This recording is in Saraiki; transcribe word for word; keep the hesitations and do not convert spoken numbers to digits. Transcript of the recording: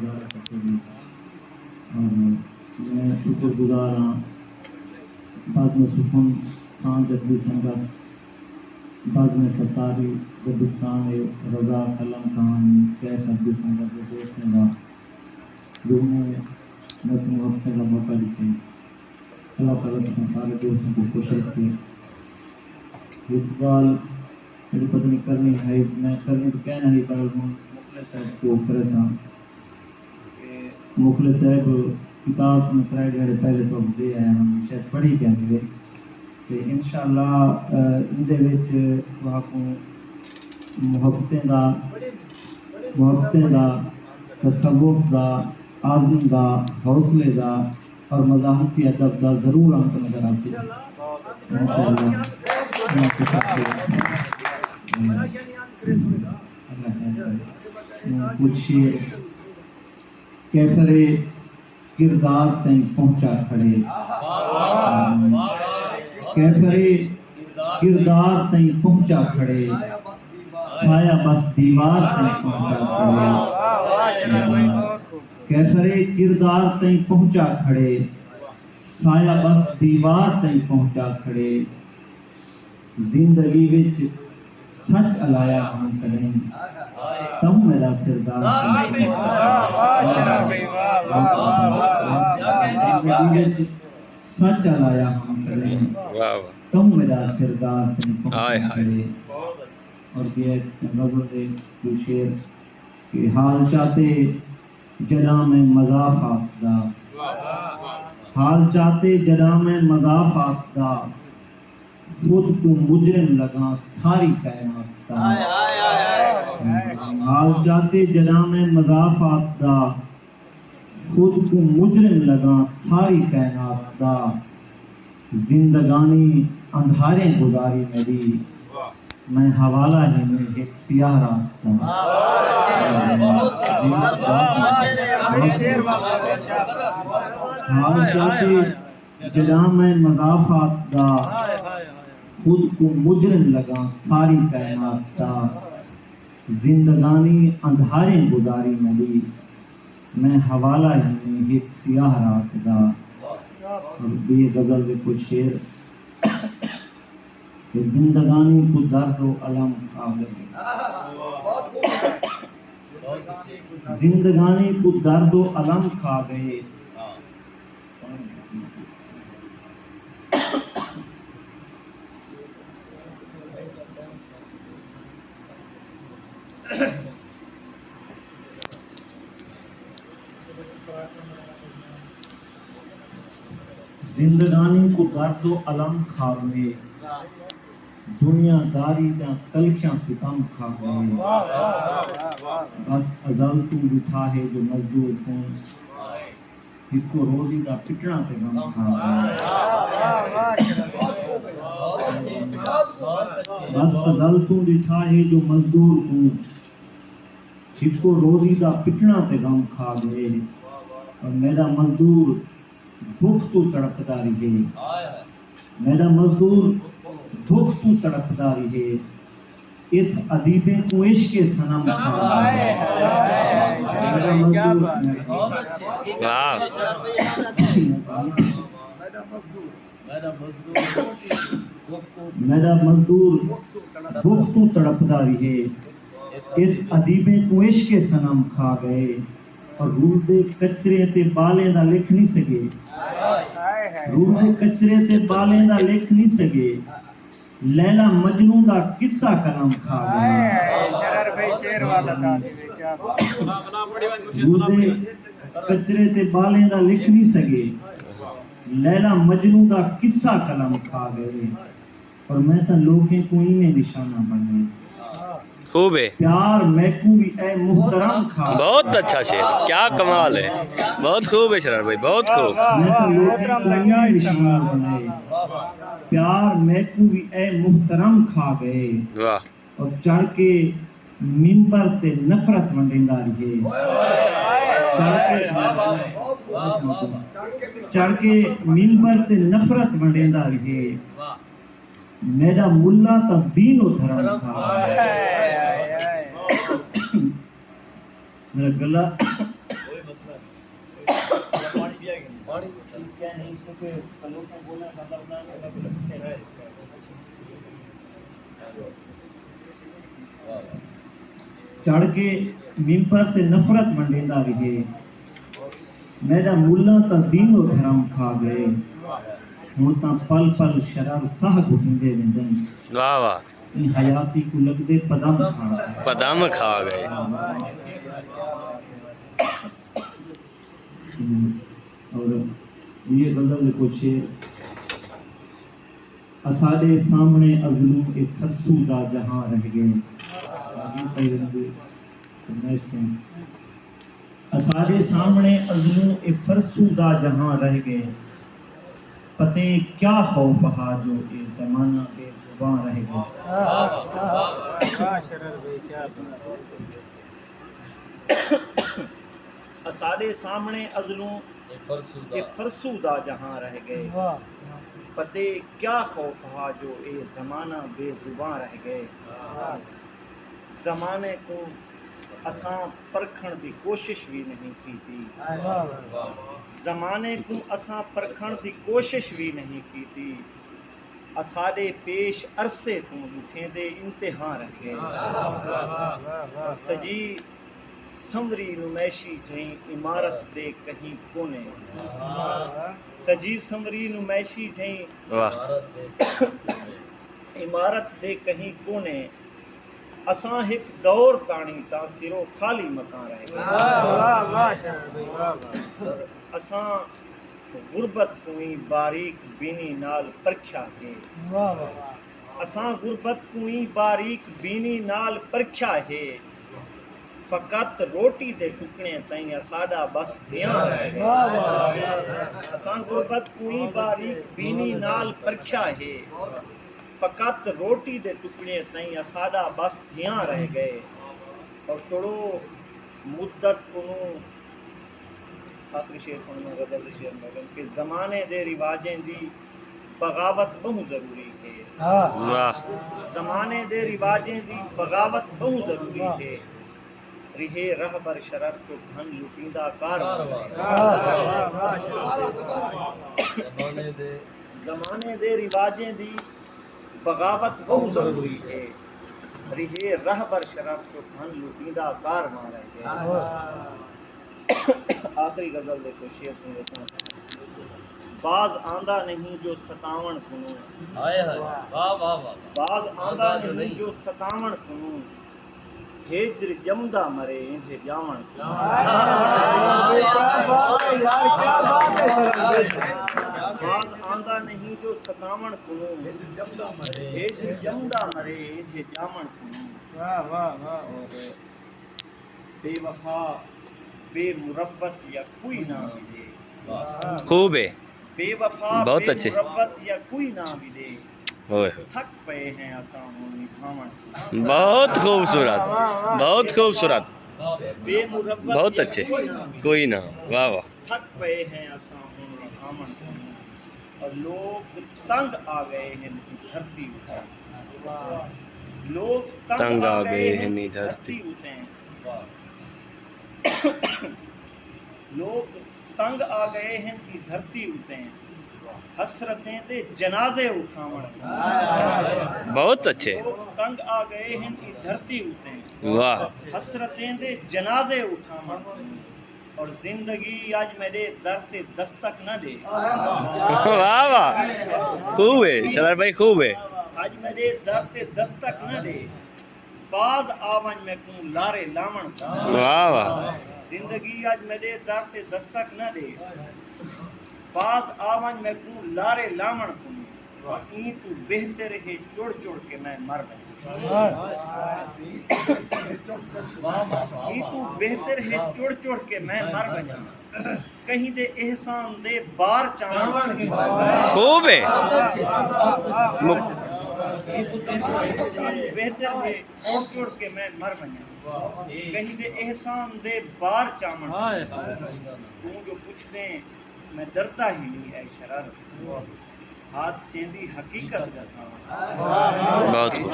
اور میں شکر گزار ہاں بزم سخن سانجھ ادبی سنگت، بزم ستاری دبستان رضا قلم کہانی کیف ادبی سنگت دے دوستیں دا جو انہیں میکوں ہفتے دا موقع ݙتے۔ اللہ تعالیٰ تساں سارے دوستاں کوں خوش رکھے۔ ہک ڳالھ میݙی پتہ نہیں کرنی ہے، میں کرنی تو کہنا ہی، پر ہݨ مخلص صاحب کو کرے تھا کہ مخلص صاحب کتاب میں ترے ݙیہاڑے پہلے تو دے آئے ہیں، شاید پڑھی کیا نہیں۔ تے انشاءاللہ، اے، ایندے وچ تہاکوں محبتیں دا، محبتیں دا، تصوف دا، عزم دا، حوصلے دا اور مزاحمتی ادب دا ضرور انت نظر آسی۔ انشاءاللہ۔ اللہ خیر کرے۔ کچھ شعر۔ کیفر کردار تئیں پہنچا کھڑے۔ کیفر کردار تئیں پہنچا کھڑے، سایہ بس دیوار تئیں پہنچا کھڑے۔ کیفر کردار تئیں پہنچا کھڑے، سایہ بس دیوار تئیں پہنچا کھڑے۔ زندگی وچ سچ الایا ہم کݙیں، توں میݙا سردار تئیں پہنچا۔ زندگی وچ سچ الایا ہم کݙیں، واہ واہ۔ توں میݙا سردار تئیں پہنچا کھڑے۔ اور ٻیا ہک غزل دے ݙو شعر کہ حال چاتے جݙاں میں مزاف آکھدا، حال چاتے جݙاں میں مزاف آکھدا، خود کوں مجرم لڳاں ساری کائنات دا۔ حال چاتے جݙاں میں مزاف آکھدا، خود کوں مجرم لڳاں ساری کائنات دا۔ زندگانی اندھاریں گزاری میݙی، میں حوالہ ہی میں ہک سیاہ رات دا۔ حال چاتے جݙاں میں مزاف آکھدا، خود کوں مجرم لڳاں ساری کائنات دا۔ زندگانی اندھاریں گزاری میݙی، میں حوالہ ہی میں ہک سیاہ رات دا۔ اور ٻی غزل دے کچھ شعر کہ زندگانی کوں درد و الم کھا ڳئے، زندگانی کوں درد و الم کھا ڳئے۔ زندگانی کوں درد و الم کھا ڳئے، دنیا داری دیاں تلخیاں ستم کھا ڳئے۔ بس ازل توں ݙٹھا ہے جو مزدور کوں، ہکو روزی دا پٹݨا تے غم کھا ڳئے۔ بس ازل توں ݙٹھا ہے جو مزدور کوں، ہکو روزی دا پٹݨا تے غم کھا ڳئے۔ اور میݙا مزدور بکھ توں تڑپدا ریہے، میݙا مزدور بکھ توں تڑپدا ریہے۔ اتھ ادیبیں کوں عشق صنم کھا ڳئے۔ میݙا مزدور، واہ۔ میݙا مزدور بکھ توں تڑپدا ریہے، اتھ ادیبیں کوں عشق صنم کھا ڳئے۔ اور رلدے کچرے تے ٻالیں دا لکھ نی سڳے، رلدے کچرے تے ٻالیں دا لکھ نی سڳے، لیلا مجنوں دا قصہ قلم کھا ڳئے۔ رلدے کچرے تے ٻالیں دا لکھ نی سڳے، لیلا مجنوں دا قصہ قلم کھا ڳئے۔ پر میں تاں لوکیں کوں ایویں نشانہ بݨ ڳئی۔ خوب ہے۔ پیار میکوں وی اے محترم کھا ڳئے۔ بہت اچھا شعر، کیا کمال ہے۔ بہت خوب ہے شرار بھائی، بہت خوب۔ میں تاں لوکیں کوں ایویں نشانہ بݨ ڳئی۔ پیار میکوں وی اے محترم کھا ڳئے۔ واہ۔ اور چڑھ کے ممبر تے نفرت ونڈیندا رہے۔ چڑھ کے، چڑھ کے ممبر تے نفرت ونڈیندا رہے۔ میݙا ملا تاں دین و دھرم کھا ڳئے۔ میݙا گلا، چڑھ کے ممبر تے نفرت ونڈیندا رہے۔ میݙا ملاں تاں دین و دھرم کھا ڳئے، ہݨ تاں پل پل شرر ساہ گھٹیندے ویندن۔ واہ واہ۔ ایں حیاتی کوں لڳدے پدم کھا ڳئے۔ پدم کھا ڳئے۔ اور یہ غزل دے کچھ شعر۔ اساݙے سامݨے ازلوں اے فرسودہ جہاں رہ ڳئے۔ اساݙے سامݨے ازلوں اے فرسودہ جہاں رہ ڳئے۔ پتے کیا خوف ہا جو اے زمانہ بے زباں رہ ڳئے۔ اساݙے سامݨے ازلوں اے فرسودہ۔ اے فرسودہ جہاں رہ ڳئے۔ واہ۔ پتے کیا خوف ہا جو اے زمانہ بے زباں رہ ڳئے۔ واہ۔ زمانے کوں اساں پرکھݨ دی کوشش وی نہیں کیتی۔ واہ۔ زمانے کوں اساں پرکھݨ دی کوشش وی نہیں کیتی۔ اساݙے پیش عرصے توں ݙکھیندے امتحاں رہ ڳئے۔ سڄی سنوری نمائشی جھئیں عمارت دے کہیں کونے۔ سڄی سنوری نمائشی جھئیں واہ۔ عمارت دے کہیں کونے۔ اساں ہک دور تاݨی تاں سرو خالی مکاں رہ ڳئے۔ واہ، واہ، واہ، شاعر بھائی، واہ، واہ۔ اساں غربت کوں ایں باریک بینی نال پرکھیا ہے۔ واہ، واہ۔ اساں غربت کوں ایں باریک بینی نال پرکھیا ہے۔ فقط روٹی دے ٹکڑیں تئیں اساݙا بس دھیان رہ ڳئے۔ واہ، واہ، واہ۔ اساں غربت کوں ایں باریک بینی نال پرکھیا ہے۔ فقط روٹی دے ٹکڑیں تئیں اساݙا بس دھیان رہ ڳئے۔ اور توڑو مدت کنوں آخری شعر سݨ میں غزل دے شعر میں کہ زمانے دے رواجیں دی بغاوت ٻہوں ضروری ہے۔ واہ۔ زمانے دے رواجیں دی بغاوت ٻہوں ضروری ہے۔ رہے رہبر شرر چپ ہن لٹیندا کاروان۔ واہ، واہ، واہ، شعر۔ زمانے دے زمانے دے رواجیں دی بغاوت ٻہوں ضروری ہے۔ رہے رہبر شرر چپ ہن لٹیندا کاروان رہ ڳئے۔ آخری غزل دے کچھ شعر سݨیساں۔ باز آندا نہیں جو ستاوݨ کنوں۔ ہائے ہائے، واہ، واہ، واہ، واہ۔ باز آندا نہیں جو ستاوݨ کنوں۔ ہجر ڄمدا مرے انجھے ڄاوݨ کنوں۔ باز آندا نہیں جو ستاوݨ کنوں۔ ہجر ڄمدا مرے انجھے ڄاوݨ کنوں۔ واہ، واہ، واہ۔ اور بے وفا، بے مربت یا کوئی نہ ملے۔ خوب ہے۔ بے وفا، بہت بے اچھے۔ مربت یا کوئی نہ ملے۔ اوئے ہوئے۔ تھک پئے ہیں اساں ہݨ نبھاوݨ۔ بہت خوبصورت، بہت خوبصورت۔ بے مربت بہت یا اچھے۔ کوئی نہ ملے۔ کوئی نہ، واہ واہ۔ تھک پئے ہیں اساں ہݨ نبھاوݨ کنوں۔ اور لوک تنگ آ ڳئے ہن ایں دھرتی اتے۔ لوک تنگ تنگ آ آ ڳئے ڳئے ہن ہن ایں ایں دھرتی۔ دھرتی اتے۔ لوک تنگ آ ڳئے ہن ایں دھرتی اتے۔ حسرتیں دے جنازے اٹھاوݨ۔ بہت اچھے۔ لوک تنگ آ ڳئے ہن ایں دھرتی اتے۔ واہ۔ حسرتیں دے جنازے اٹھاوݨ۔ اور زندگی اڄ میݙے در تے دستک نہ ݙے۔ واہ واہ، خوب ہے شرر بھائی، خوب ہے۔ اڄ میݙے در تے دستک نہ ݙے، باز آ ونڄ میکوں لارے لاوݨ کنوں۔ واہ واہ۔ زندگی اڄ میݙے در تے دستک نہ ݙے، باز آ ونڄ میکوں لارے لاوݨ کنوں۔ ایں توں بہتر ہے چڑ چڑ کے میں مر ونڄاں۔ ایں توں بہتر ہے چڑ چڑ کے میں مر ونڄاں۔ کہیں دے احسان دے بار چاوݨ۔ خوب ہے۔ مک- بہتر ہے چڑ چڑ کے میں مر ونڄاں۔ کہیں دے احسان دے بار چاوݨ۔ توں جو پچھدیں میں ݙردا ہی نی اے شرر، حادثیں دی حقیقت ݙساوݨ۔ بہت خوب۔